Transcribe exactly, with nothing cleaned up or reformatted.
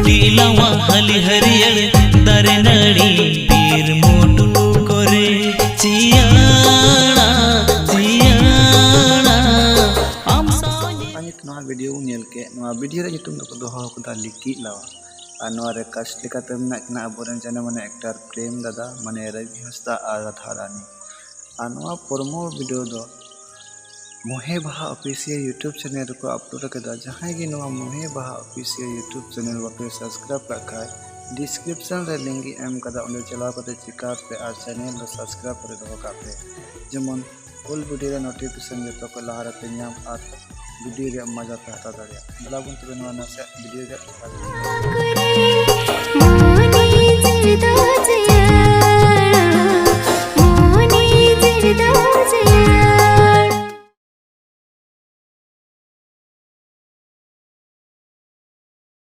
ᱴᱤᱞᱟᱣᱟ ᱦᱟᱹᱞᱤ ᱦᱟᱹᱨᱭᱟᱹᱲ ᱫᱟᱨᱮ ᱱᱟᱹᱲᱤ ᱵᱤᱨ ᱢᱩᱴᱩ ᱠᱚᱨᱮ ᱪᱤᱭᱟᱲᱟ, ᱪᱤᱭᱟᱲᱟ᱾ ᱟᱢ ᱥᱟᱶ ᱱᱤᱛ ᱱᱚᱣᱟ ᱵᱷᱤᱰᱤᱭᱳ ᱵᱚᱱ ᱧᱮᱞ ᱠᱮᱫ, ᱱᱚᱣᱟ ᱵᱷᱤᱰᱤᱭᱳ ᱨᱮ ᱧᱩᱛᱩᱢ ᱫᱚᱠᱚ ᱫᱚᱦᱚ ᱟᱠᱟᱫᱟ ᱞᱤᱠᱤ ᱞᱟᱣᱟ᱾ ᱟᱨ ᱱᱚᱣᱟ ᱨᱮ ᱠᱟᱥᱴ ᱞᱮᱠᱟᱛᱮ ᱢᱮᱱᱟᱜ ᱠᱤᱱᱟ ᱟᱵᱚᱨᱮᱱ ᱡᱟᱱᱟᱢ ᱢᱟᱱᱮ ᱮᱠᱴᱟᱨ ᱯᱨᱮᱢ ᱫᱟᱫᱟ, ᱢᱟᱱᱮ ᱨᱚᱵᱤ ᱦᱟᱸᱥᱫᱟ ᱟᱨ ᱨᱟᱫᱷᱟ ᱨᱟᱱᱤ᱾ ᱟᱨ ᱱᱚᱣᱟ ᱯᱨᱳᱢᱳ ᱵᱷᱤᱰᱤᱭᱳ ᱫᱚ ᱢᱚᱦᱮ ᱵᱟᱦᱟ ᱚᱯᱷᱤᱥᱤᱭᱟᱞ ᱭᱩᱴᱩᱵᱽ ᱪᱮᱱᱮᱞ ᱨᱮᱠᱚ ᱟᱯᱞᱳᱰ ᱟᱠᱟᱫᱟ᱾ ᱡᱟᱦᱟᱸᱭ ᱜᱮ ᱱᱚᱣᱟ ᱢᱚᱦᱮ ᱵᱟᱦᱟ ᱚᱯᱷᱤᱥᱤᱭᱟᱞ ᱭᱩᱴᱩᱵᱽ ᱪᱮᱱᱮᱞ ᱵᱟᱯᱮ ᱥᱟᱵᱥᱠᱨᱟᱭᱤᱵᱽ ᱠᱟᱜ ᱠᱷᱟᱡ, ᱰᱤᱥᱠᱨᱤᱯᱥᱚᱱ ᱨᱮ ᱞᱤᱝᱠ ᱤᱧ ᱮᱢ ᱠᱟᱫᱟ, ᱚᱸᱰᱮ ᱪᱟᱞᱟᱣ ᱠᱟᱛᱮ ᱪᱮᱠ ᱟᱣᱩᱴ ᱯᱮ ᱟᱨ ᱪᱮᱱᱮᱞ ᱫᱚ ᱥᱟᱵᱥᱠᱨᱟᱭᱤᱵᱽ ᱠᱟᱛᱮ ᱫᱚᱦᱚ ᱠᱟᱜ ᱯᱮ, ᱡᱮᱢᱚᱱ ᱯᱷᱩᱞ ᱵᱷᱤᱰᱤᱭᱳ ᱨᱮ ᱱᱳᱴᱤᱯᱷᱤᱠᱮᱥᱚᱱ ᱡᱚᱛᱚ ᱠᱷᱚᱱ ᱞᱟᱦᱟ ᱨᱮᱯᱮ ᱧᱟᱢ ᱟᱨ ᱵᱷᱤᱰᱤᱭᱳ ᱨᱮᱭᱟᱜ ᱢᱚᱡᱟ ᱯᱮ ᱦᱟᱛᱟᱣ ᱫᱟᱲᱮᱭᱟᱜᱼᱟ᱾ ᱫᱮᱞᱟ ᱵᱚᱱ ᱛᱚᱵᱮ ᱱᱚᱣᱟ ᱱᱟᱥᱮᱭᱟᱜ ᱵᱷᱤᱰᱤᱭᱳ ᱨᱮᱭᱟᱜ ᱪᱮᱛᱟᱱ ᱨᱮ